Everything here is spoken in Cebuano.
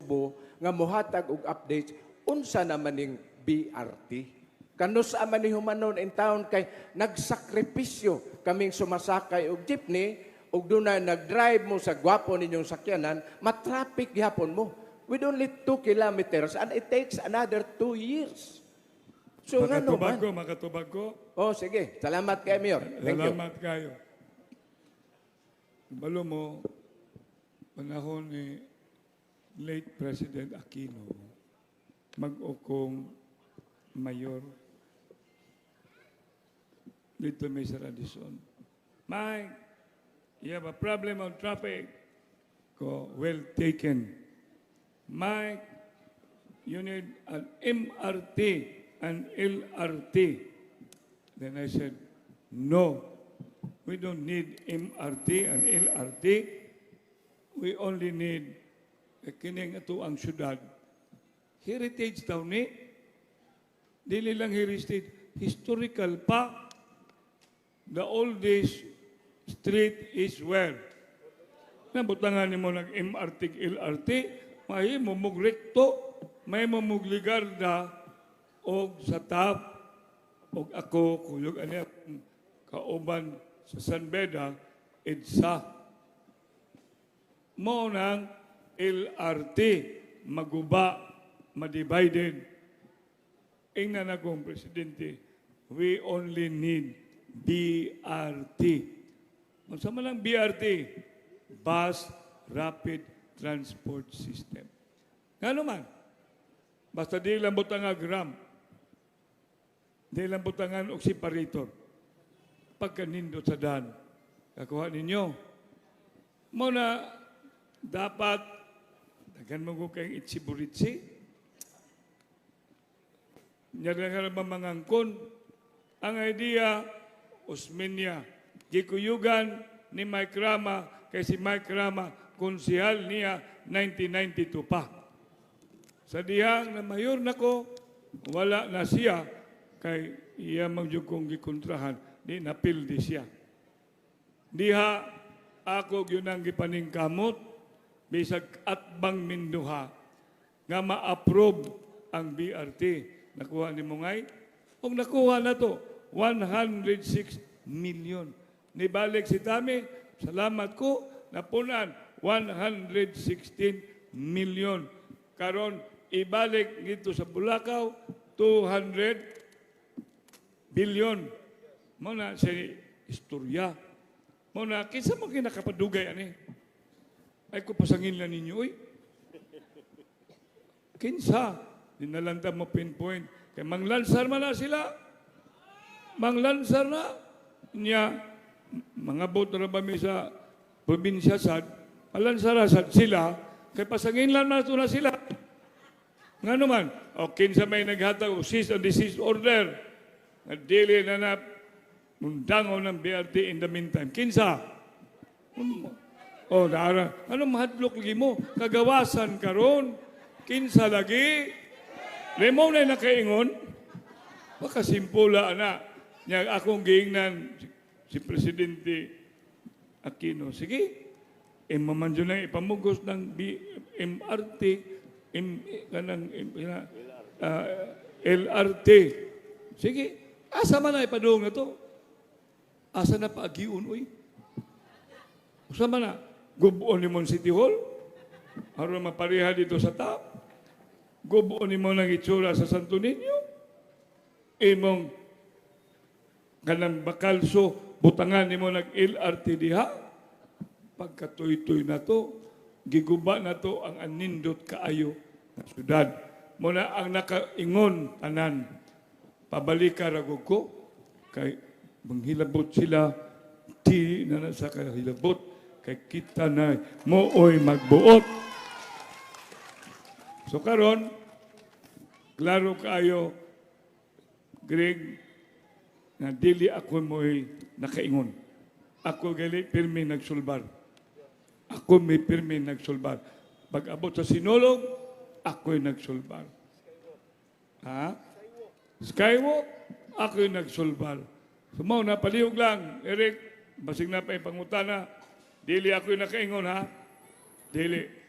Cebu nga mohatag og updates unsa naman ning BRT. Kanus-a man ni humanon in town kay nagsakripisyo kaming sumasakay og jeepney ug duna nag-drive mo sa gwapo ninyong sakyanan, matraffic gihapon mo with only 2 kilometers and it takes another 2 years. So ngano Makatubag man? Ko, makatubag ko. Oh, sige. Salamat kay Mayor. Thank you. Salamat kayo. Balo mo, panahon ni late President Aquino, mag-ukong mayor dito may sa Radisson. "Mike, you have a problem of traffic." Ko, "Well taken." "Mike, you need an MRT and LRT." Then I said, "No, we don't need MRT and LRT. We only need kining ato ang syudad. Heritage daw ni. Dili lang heritage, historical pa. The oldest street is where? Nabutangan nimo ng MRT, LRT, mahimo mog rekto, mahimo mog Legarda og sa top og ako kuyog ani akong kauban sa San Beda, EDSA. Mo nang LRT maguba, madivided. Ingnan akong presidente, "We only need BRT." Unsa man ang BRT? Bus Rapid Transport System. Ngano man? Basta di lang butangag ramp. Di lang butangan og separator. Pagkanindot sa dan, kakuha ninyo. Mo na dapat daghan mo ko kay itsiburitsi. Nya nga mamangangkon. Ang idea, Osmeña. Gikuyugan ni Mike Rama, kay si Mike Rama, konsehal niya 1992 pa. Sa dihang na mayor nako, wala na siya kay iya man jud kong gikontrahan, di napildi siya. Diha ako gyud ang gipaningkamot bisag atbang minduha nga ma-approve ang BRT. Nakuha ni mo ngay? Kung nakuha na to, 106 million. Nibalik si Tami, salamat ko, napunan, 116 million. Karon ibalik dito sa Bulacau, 200 billion. Mo na si istorya. Mo na, kinsa mo kinakapadugay ani? Ay ko pasangin lang ninyo, oy. Kinsa? Dinalanta mo pinpoint. Kay manglansar man na sila. Manglansar na. Nya, mga boto na ba mi sa probinsya sad, malansar na sad sila, kay pasangin lang na ito na sila. Nga naman, o kinsa may naghatag og cease and desist order, nga dili na na mundangon ng BRT in the meantime. Kinsa? Oh, dara. Ano mahadlok lagi mo? Kagawasan karon. Kinsa lagi? Lemo na nakaingon. Baka simpula na. Nya akong giingnan si Presidente Aquino. Sige, man na ipamugos ng MRT, M, kanang, M, LRT. Sige, asa man na ipadung na to? Asa na paagiun, uy? Usa man na? Gubuon ni mo City Hall? Aron mapareha dito sa top? Gubuon ni mo ng itsura sa Santo Niño? Imong kanang Bacalso, butangan nimo nag LRT diha? Pagkatuy-tuy na to, giguba na to ang anindot kaayo nga syudad. Muna ang nakaingon tanan, pabalika ra gud ko, kay manghilabot sila, di na na sa kahilabot, kay kita na mooy magbuot. So karon, klaro kaayo, Greg, na dili ako mo'y nakaingon. Ako gali pirmi nagsulbar. Ako may pirmi nagsulbar. Pag abot sa Sinulog, ako'y nagsulbar. Ha? Skywalk, ako'y nagsulbar. So mao na, palihog lang, Eric, basig na pa yung pangutana, dili ako'y nakaingon ha. Dili.